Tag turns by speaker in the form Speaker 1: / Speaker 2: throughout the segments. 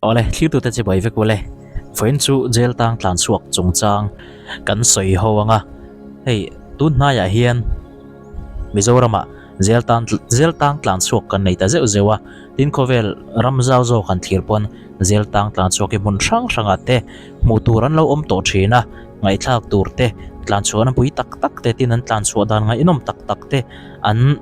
Speaker 1: Awle, thlirtute chibai vek ule. Vawiin chu jail tang tlan chhuak chungchang kan sawi ho ang a. Hei, tun hnaiah hian Mizoramah jail tan jail tang tlan chhuak kan nei ta zeuh zeuh a. Tin, khawvel ram zau zawk han thlir pawn jail tang tlan chhuak hi hmun hrang hrangah te hmuh tur an lo awm tawh thin a. Ngaihthlak tur te, tlan chhuahna pui tak tak te, tin an tlan chhuah dan ngaihnawm tak tak te an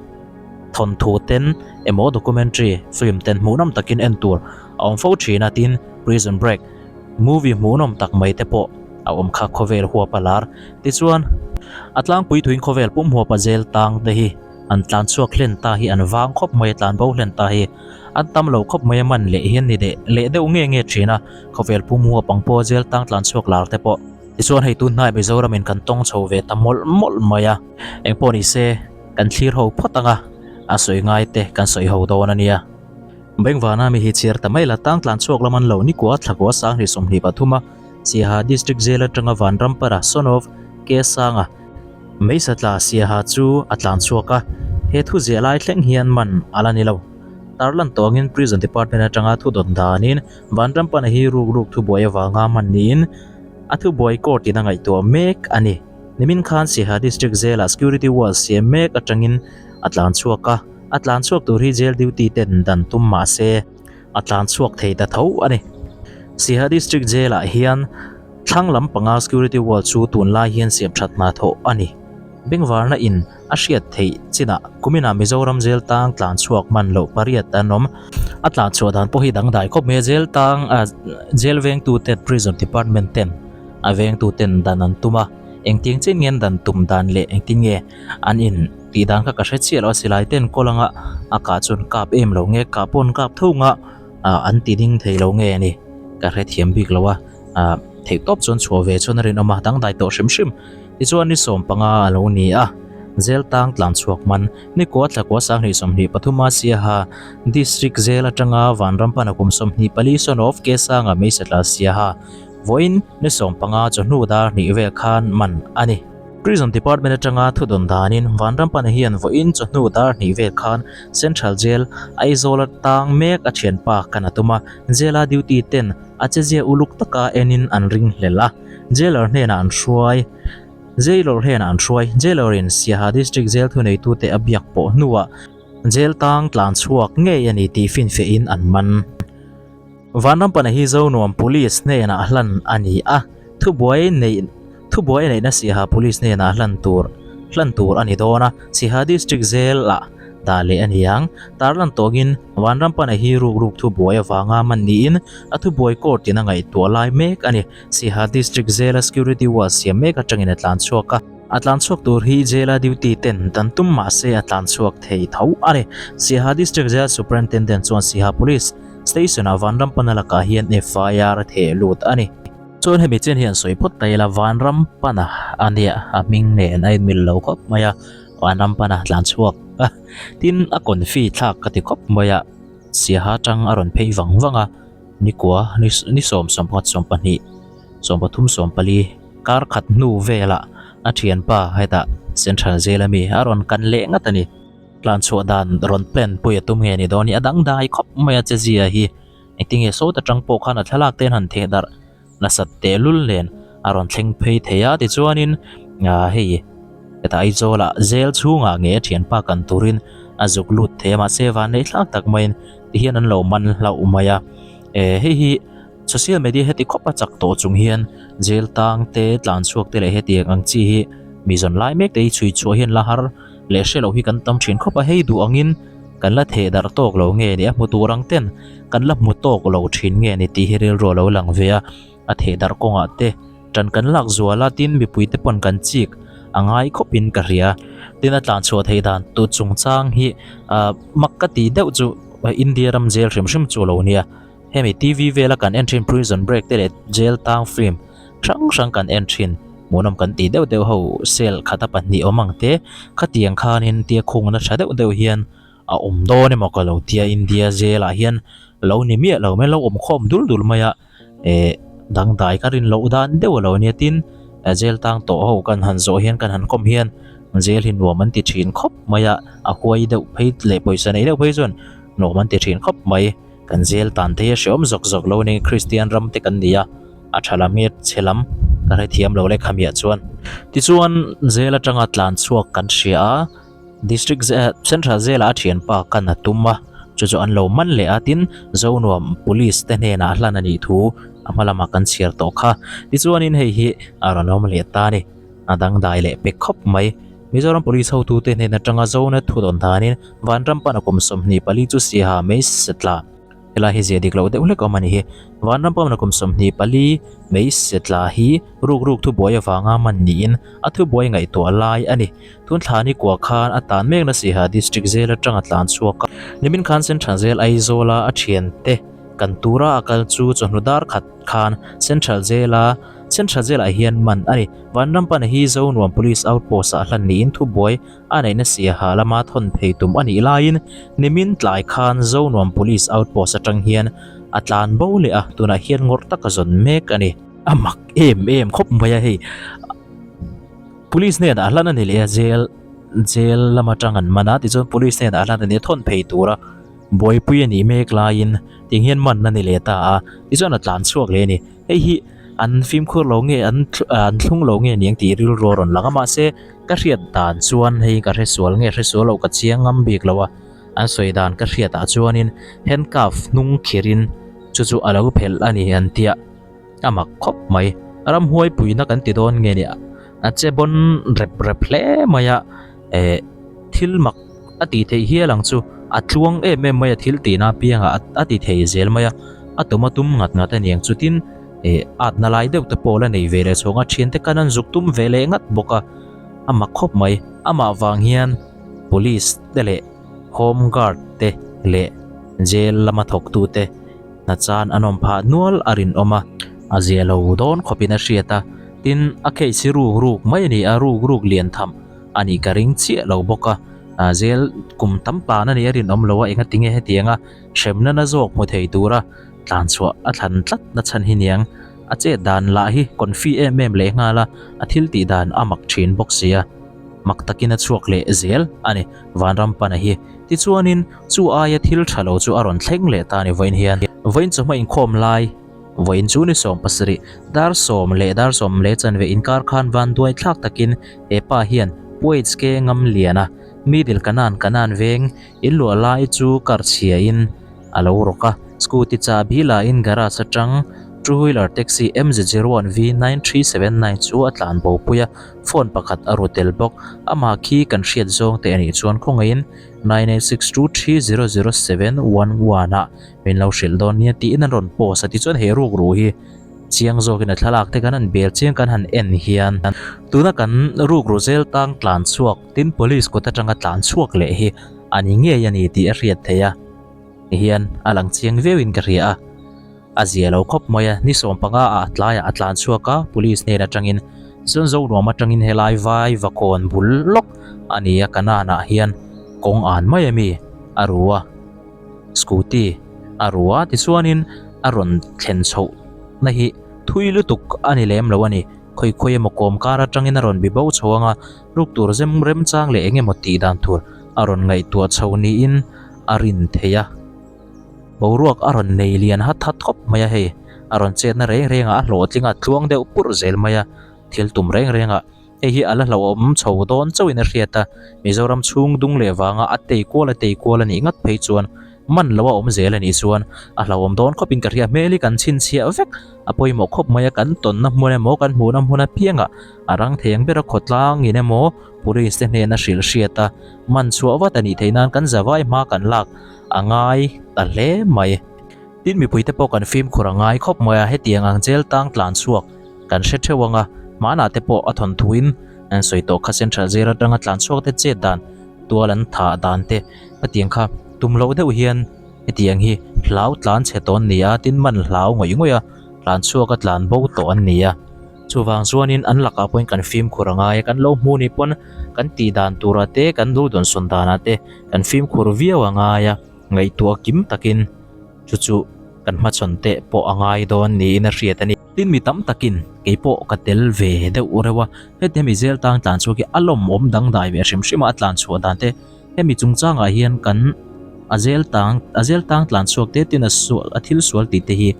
Speaker 1: thawnthu ten emaw documentary film ten hmuhnawm takin en tur a awm fo thin a, tin Prison Break movie hmuhnawm tak mai te pawh a awm kha khawvel huap a lar. Tichuan, a tlangpui thuin khawvel pum huapa jail tang te hi an tlan chhuak hlen ta hi an vang khawp mai a, tlan bo hlen ta hi an tam lo khawp mai a, man leh hian ni leh leh deuh nge nge thin a, khawvel pum huap ang pawh jail tang tlan chhuak lar te pawh. Tichuan hei tun hnai Mizoramin kan tawng chho ve ta mawlh mawlh mai a, engpawh ni se kan thlir ho phawt ang a, a sawi ngai te kan sawi ho dawn a nia. Bengvana mi hi chhiar ta mai la, tang tlan chhuak lam an lo nikua thlakua sanghnih 23 a, Siaha District Jail atanga Vanrampara son of Kesanga Meisa tla Siaha chu a tlan chhuak a, he thu ziah lai thleng hian man a la ni lo. Tarlan tawngin Prison Department atanga thu dawn danin Vanrampana hi ruk ruk thubuai avanga man niin a thubuai court in a ngaihtuah mek a ni. Nimin khan Siaha District Jail-ah security wall siam mek atangin a tlan chhuak a, a tlan chhuak tur hi jail duty ten dan tum mah se a tlan chhuak thei ta tho a ni. Siaha District Jail-ah hian thlang lam panga security wall chu tunlai hian siam that hna thawh a ni. Bengvarna in a hriat theih chinah kuminah Mizoram jail tang tlan chhuak hman loh pariat an awm. A tlan chhuah dan pawh hi dangdai khawp mai a, jail tang jail vengtu ten prison department ten a vengtu ten dan an tum a, engtiang chin nge an dan tum dan leh engtin nge an in tih dan kha ka hre chiah lo a, silai ten kawl anga a kah chuan kap em lo nge kah pawh an kap tho anga an ti ding thei lo nge a ni ka hrethiam bik lo a, theih tawp chuan chhuah ve chuan a rinawm a, dangdai tawh hrim hrim. Tichuan ni 15 a lo ni a, Zel tang tlan chhuak man Nikua Thlakua 20 23 a Siaha District Zel atanga Vanram pana kum 24 son of Kesanga Meisatla Siaha vawiin ni 15 chawhnu dar hnih vel khan man a ni. Prison Department atanga thudawn danin Vanram pana hian vawiin chawhnu dar hnih vel khan Central Jail Aizawl atang mek a thianpa kan a tum a, Jail-a duty ten a chezia uluk taka enin an ringhlel a. Jailer hnenah an hruai. Jailor hnenah an hruai. Jailor in Siaha District Jail thuneitute a biak pawh hnuah jail tang tlan chhuak ngei a ni tih finfiahin an man. Vanrampana hi Zonuam Police hnenah hlan a ni a, thubuai neih thubuai neihna Siaha Police hnenah hlan tur hlan tur a ni dawn a, Siaha District Jail ah dah leh a ni ang. Tarlan tawngin Vanrampana hi ruk ruk thubuai avanga man niin a thubuai court in a ngaihtuah lai mek a ni. Siaha District Jail-a security wall siam mek atangin a tlan chhuak a. A tlan chhuak tur hi Jail-a duty ten dan tum mah se a tlan chhuak thei tho a ni. Siaha District Jail Superintendent chuan Siaha Police Station-ah Vanrampana lakah hian FIR a theh lut a ni. Chuan hemi chen hian sawi phawt ta ila Vanrampana a nia a hming nen a inmil lo khawp mai a, Vanrampana tlan chhuak a tin a confi thlak ka ti khawp mai a, Siaha tang a rawn phei vang vang a. Nikua, ni 10, 11, 12, 13, 14 kar khat hnu velah a thianpa hetah Central Jail ami a rawn kan leh ngat a ni. Tlan chhuah dan rawn plan pui a tum nge ni dawn hi a dangdai khawp mai a che zia hi. Engtinge sawta tang pawh khan a thlalak te an han theh darh. Nasat tehlul nen a rawn thleng phei thei a, tichuanin hei hetah Aizawlah zel chhungah nge a thianpa kan turin a zuk lut thei a, mahse vanneih thlak tak maiin tihian an lo man hlauh mai a, eh hei hi social media heti khawp a chak tawh chung hian jail tang te tlan chhuak te leh hetiang ang chi hi mi zawn lai mek te hi chhui chhuah hian la har leh hre loh hi kan tam thin khawp a, hei duh angin kan la theh darh tawk lo nge ni a, hmu tur ang ten kan la hmu tawk lo thin nge ni tih hi rilru a lo lang ve a, a theh darh kawngah te tan kan lak zual a tin mipui te pawn kan chik a ngai khawp in ka hria, tin a tlan chhuah theih dan tu chungchang hi ah mak ka tih deuh chu India ram jail hrim hrim chu a lo nia. Hemi TV vela kan en thin Prison Break te leh Jail tang film hrang hrang kan en thin hmuhnawm kan tih deuh deuh ho cell khata pahnih awm ang te khatiang khanin tia khungna tha deuh deuh hian a awm dawn emaw ka lo tia India jail ah hian lo ni miah lo mai lo awm khawm dul dul mai a eh dangdai ka rin loh dan deuh a lo nia tin jail tang tawh ho kan han zawh hian kan han kawm hian jail hi nuam an ti thin khawp mai a a huai deuh phei leh pawisa nei deuh phei chuan nuam an ti thin khawp mai. Kan zel tan te hi a hreawm zawk zawk lo a ni, Kristian ram te kan ni a, a tha lam nge chhe lam ka hrethiam lo leh khamiah chuan. Tichuan zel atanga tlan chhuak kan hria a, District Central zelah a thianpa kan a tum a, chu chu an lo man leh a, tin Zonuam Police te hnenah hlan a nih thu a hma lamah kan chhiar tawh kha. Tichuanin hei hi a rawn awm leh ta a ni, a dangdai leh pe khawp mai. Mizoram Police hotute hnen atanga Zona thu dawn danin Vanram pana kum 24 chu Siaha Mei Setla Helai hi zia dik loh deuh hlek awm a ni hi. Vanram pawmna kum 24 Mei Setla hi ruk ruk thubuai avanga man niin a thubuai ngaihtuah lai a ni. Tun thla ni kua khan a tan mek na Siaha District Jail atanga tlan chhuak a. Nimin khan Central Jail Aizawla a thiante kan tura a kal chu chawhnu dar khat khan Central Jail-a Central Jail-ah hian man a ni. Vanrampana hi Zonuam Police Outpost ah hlan niin thubuai a neihna Siaha lama thawn phei tum a nih laiin nimin tlai khan Zonuam Police Outpost atang hian a tlan bo leh a, tunah hian ngawrh taka zawn mek a ni. A mak em em khawp mai a hei. Police hnenah hlan a ni leh a, jail jail lam atang an man a, tichuan police hnenah hlan a ni a, thawn phei tura buaipui a nih mek laiin tiang hian man a ni leh ta a, tichuan a tlan chhuak leh a ni. Hei hi an fimkhur lo nge an an thlung lo nge niang tih rilru a rawn lang a, mahse ka hriat dan chuan hei ka hre sual nge hre sual lo ka chiang ngam bik lo a, an sawi dan ka hriat ah chuanin handcuff hnung khirh in chu chu a lo phelh a ni an tia a mak khawp mai. Ramhuai puina kan ti dawn nge ni a che bawn rep rep hle mai a eh thil mak a tih theih hial ang chu a tluang em em mai a thil tihna apiangah a ti thei zel mai a a tum a tum ngat ngat a niang chutin eh atna lai deuh te pawh la nei ve leh chhawng a thiante khan an zuk tum ve leh ngat bawk a a mak khawp mai amah vang hian police te leh home guard te leh jail lama thawk tu te hna chan an awm phah nual a rinawm a a zia lo dawn khawpin a hriat a tin a case hi ruk ruk mai a ni a ruk ruk lian tham a nih ka ring chiah lo bawk a ah zel kum tam tan a nih a rinawm lo a engatinge hetianga hremna na zawk hmu thei tura tlan chhuah a thlan tlat na chhan hi niang a chet dan lah hi confi em em leh nghal a a thil tih dan a mak thin bawk si a mak takin a chhuak leh zel a ni vanram pana hi tichuanin chu aia thil tha lo chu a rawn thleng leh ta a ni vawiin hian vawiin chawhma inkhawm lai. Vawiin chu ni 70, dar sawm leh dar sawm leh chanve inkar khan van duai thlak takin he pa hian Puaits ke ngam lian a, Middle Kanan Kanan veng in luah lai chu kar chhia in a lo rawk a, scooty chahbi la in garage atang two wheeler taxi MZ01 V9379 chu a tlan bo pui a, phone pakhat a ru tel bawk. Amah khi kan hriat zawng te anih chuan khawngaihin 9862300711 ah Min lo hrilh dawn nia tiin an rawn post a tichuan he rukru hi chiang zawkin a thlalak te kan han bel chiang kan han en hian tuna kan rukru zel tang tlan chhuak tin police kut atanga tlan chhuak leh hi a ni ngei a ni tih a hriat theih a hian a lang chiang viauin ka hria a a zia lo khawp mai a ni 15 ah tlaiah a tlan chhuak a police hnen atangin chuan Zonuam atangin helai vai vakawn bul lawk a ni a Kanan ah hian kawng an mai a mi a ru a. Scooty a ru a tichuanin a rawn thlen chhoh na hi thui lutuk a ni lem lo a ni. Khawi khawi emaw kawm kar atangin a rawn bi bo chho anga ruk tur zem remchang leh eng emaw tih dan tur a rawn ngaihtuah chho niin a rin thei a. Boruak a rawn nei lian hat hat khawp mai a hei a rawn chetna reng rengah a hlawhtling a tluang deuh purh zel mai a thil tum reng rengah. Hei hi a la hlauhawm chho dawn chauhin a hriat a, Mizoram chhung dung leh vanga a tei kual a tei kual a nih ngat phei chuan man lo a awm zel a nih chuan a hlauhawm dawn khawpin ka hria hmel hi kan chhinchhiah vek a pawimawh khawp mai a, kan tawnna hmun emaw kan hmuhna hmun apiangah a rang thei ang ber a khawtlangin emaw police te hnena hrilh hriat a man chhuah vat a nih theih nan kan zavai hma kan lak a ngai ta hle mai. Tin mipuite pawh kan fimkhur a ngai khawp mai a, hetiang ang jail tang tlan chhuak Kan hre theuh ang a, hmanah te pawh a thawnthuin an sawi tawh kha Central Jail atanga tlan chhuak te chet dan, tual an thah dan te hetiang kha tum loh deuh hian hetiang hi hlau tlan chhe tawh an ni a, tin man hlau ngawih ngawih a, tlan chhuak a tlan bo tawh an ni a. Chuvang chuanin an lakah pawhin kan fimkhur a ngai a, kan lo hmu ni pawn kan tih dan turah te, kan lo dawnsawn danah te kan fimkhur viau a ngai a, ngaihtuah kim takin chu chu kan hmachhawn teh pawh a ngai dawn niin a hriat a ni. Tin mi tam takin kei pawh ka tel ve deuh reuh a, heti hemi zel tang tlan chhuak hi a lawmawm dangdai ve hrim hrim a, a tlan chhuah dan te hemi chungchangah hian kan A zel tang a zel tang tlan chhuak te tin a sual a thil sual tih te hi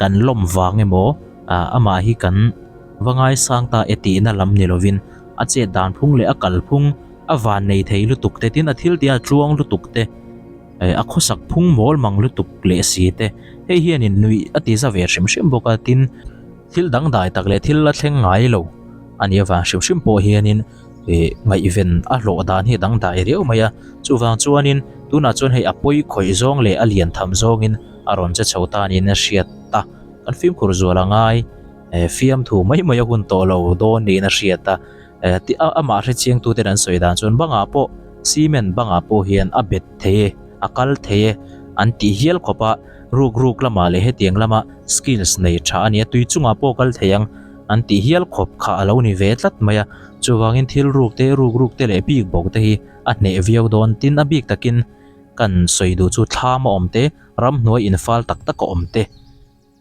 Speaker 1: kan lawm vang emaw ah amah hi kan va ngaisang ta e tihna lam ni lovin a chet dan phung leh a kal phung a van nei thei lutuk te tin a thil tih a tluang lutuk te eh a khawsak phung mawl mang lutuk leh si te hei hianin nuih a ti za ve hrim hrim bawk a tin thil dangdai tak leh thil la thleng ngai lo a nih avang hrim hrim pawh hianin ih ngaihven a hlawh dan hi a dangdai riau mai a chuvang chuanin tunah chuan hei a pawi khawih zawng leh a lian tham zawngin a rawn che chho ta niin a hriat a kan fimkhur zual a ngai eh fiamthu mai mai a hun tawh lo dawn niin a hriat a eh ti a amah hre chiang tu ten an sawi dan chuan bangah pawh cement bangah pawh hian a bet thei e a kal thei e an tih hial khawp a ruk ruk lamah leh hetiang lama skills nei tha a ni a tui chungah pawh kal thei ang an tih hial khawp kha a lo ni ve tlat mai a chuvangin thil ruk te ruk ruk te leh bik bawk te hi a hneh viau dawn tin a bik takin kan sawi duh chu thlam a awm te ramhnuai infal tak tak a awm te.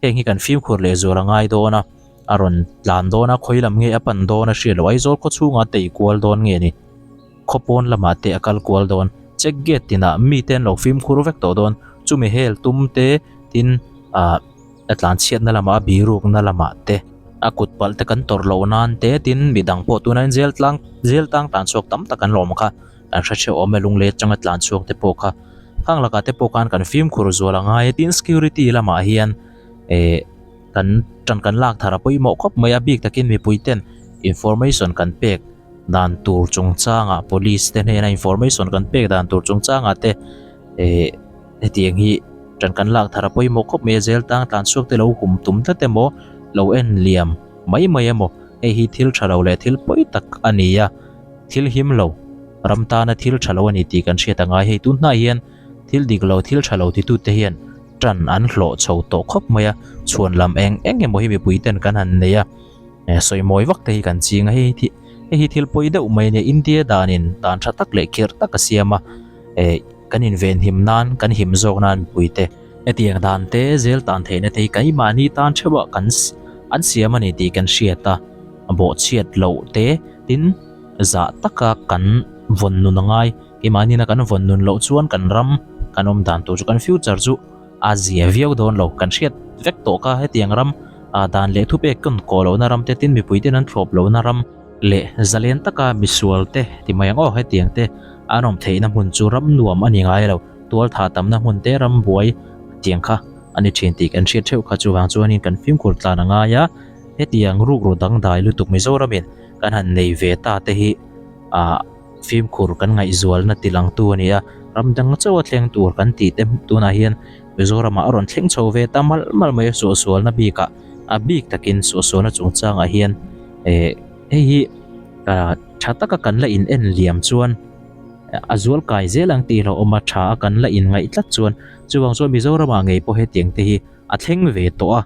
Speaker 1: Heng hi kan fimkhur leh zual a ngai dawn a, a rawn tlan dawn a, khawi lam nge a pan dawn a hriat loh, Aizawl khaw chhungah tei kual dawn nge ni, khaw pawn lamah te a kal kual dawn, check gate tinah mite an lo fimkhur vek tawh dawn, chumi hel tum te tin ah a tlan chhiatna lamah a birukna lamah te a kut palh te kan tawrh loh nan te tin midang pawh tunah hian zel tlang zel tang tlan chhuak tam tak an lawm kha kan hre theuh awm e lunglei atanga tlan chhuak te pawh kha khang lakah te pawh khan kan fimkhur zual a ngai a tin security lamah hian eh kan tan kan lak thar a pawimawh khawp mai a bik takin mipui ten information kan pek dan tur chungchangah police te hnena information kan pek dan tur chungchangah te eh hetiang hi tan kan lak thar a pawimawh khawp mai a zel tang tlan chhuak te lo hum tum tlat emaw lo en liam mai mai emaw hei hi thil tha lo leh thil pawi tak a ni a. Thil him lo, ram tana thil tha lo a ni tih kan hriat a ngai. Hei tun hnai hian thil dik lo, thil tha lo titute hian tan an hlawh chho tawh khawp mai a, chhuan lam eng eng emaw hi mipui ten kan han nei a, sawi mawi vak te hi kan ching a, hei hi hei hi thil pawi deuh mai a nia, India danin dan tha tak leh khirh tak a siam a, kan invenhim nan, kan him zawk nan mipui te. Hetiang dan te, zel tan theihna te hi keimahni tan theuhah kan an siam a ni tih kan hriat a, bawhchhiat loh te tin zah taka kan vawn nun a ngai. Keimahniina kan vawn nun loh chuan kan ram kan awm dan tur chu kan future chu a zia viau dawn lo. Kan hriat vek tawh kha hetiang ram dan leh thupek kawn kawh lohna ram te tin mipui ten an thlawp lohna ram leh zalen taka misual te ti mai ang aw hetiang te an awm theihna hmun chu ram nuam a ni ngai lo. Tualtha tamna hmun te ram buai tiang kha a ni thin tih kan hriat theuh kha chuvang chuanin kan fimkhur tlan a ngai a, hetiang rukru dangdai lutuk Mizoramin kan han nei ve ta te hi ah fimkhur kan ngaihzualna tilangtu a ni a, ram dang chauh a thleng tur kan tih te tunah hian Mizoramah a rawn thleng chho ve ta malh malh mai a, suahsualna bikah a bik takin suahsualna chungchangah hian eh hei hi ah tha taka kan la in en liam chuan. A zual kai zel ang tih hlauhawm a tha a kan la inngaih tlat chuan chuvang chuan Mizoramah ngei pawh hetiang te hi a thleng ve tawh a,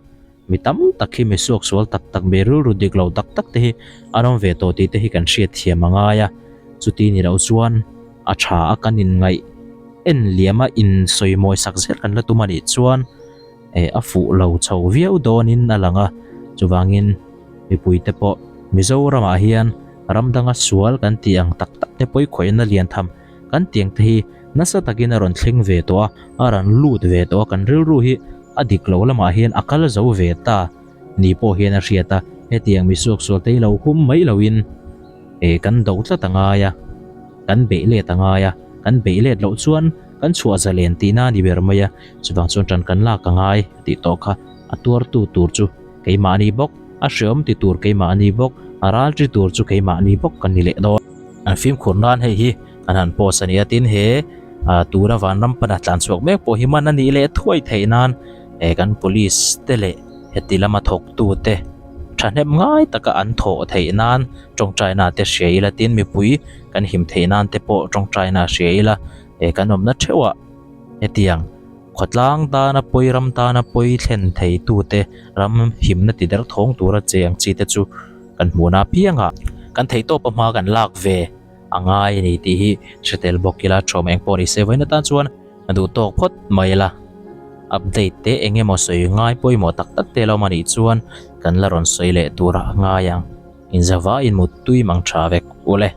Speaker 1: mi tam tak hi mi suaksual tak tak mi rilru dik lo tak tak te hi an awm ve tawh tih te hi kan hriat thiam a ngai a, chuti ni loh chuan a tha a kan inngaih en liam a insawi mawi sak zel kan la tum a nih chuan eh a fuh lo chho viau dawnin a lang a, chuvangin mipuite pawh Mizoramah hian ram danga sual kan tih ang tak tak te pawi khawihna lian tham kan tih ang te hi nasa takin a rawn thleng ve tawh a, a rawn lut ve tawh a, kan rilru hi a dik lo lamah hian a kal zo ve ta ni pawh hian a hriat a, hetiang misuaksual te hi lo hum mai loin eh kan do tlat a ngai a, kan beih let a ngai a, kan beih let loh chuan kan chhuah zalen tihna a ni ber mai a, chuvang chuan tan kan lak a ngai tih tawh kha a tuartu tur chu keimahni bawk. A hreawm ti tur keimahni bawk, a ral ti tur chu keimahni bawk kan ni leh dawn. An fimkhur nan hei hi an han post a ni a, tin he tuna vanram pana tlan chhuak mek pawh hi man a nih leh thuai theih nan kan police te leh heti lama thawktu te thahnem ngai taka an thawh theih nan tawngtaina te hria ila, tin mipui kan him theih nan te pawh tawngtaina hria ila kan awmna theuhah hetiang. Khawtlang tana pawi ram tana pawi thlen theitute ram himna ti der thawng tura che ang chi te chu kan hmuhna apiangah kan theihtawp a hma kan lak ve a ngai a ni tih hi hre tel bawk ila thawm eng pawh ni se vawiin atan chuan a duh tawk phawt mai ila update te eng emaw sawi ngai pawimawh tak tak te lo awm a nih chuan kan la rawn sawi leh turah a ngai ang inzava inmuttui mang tha vek ule.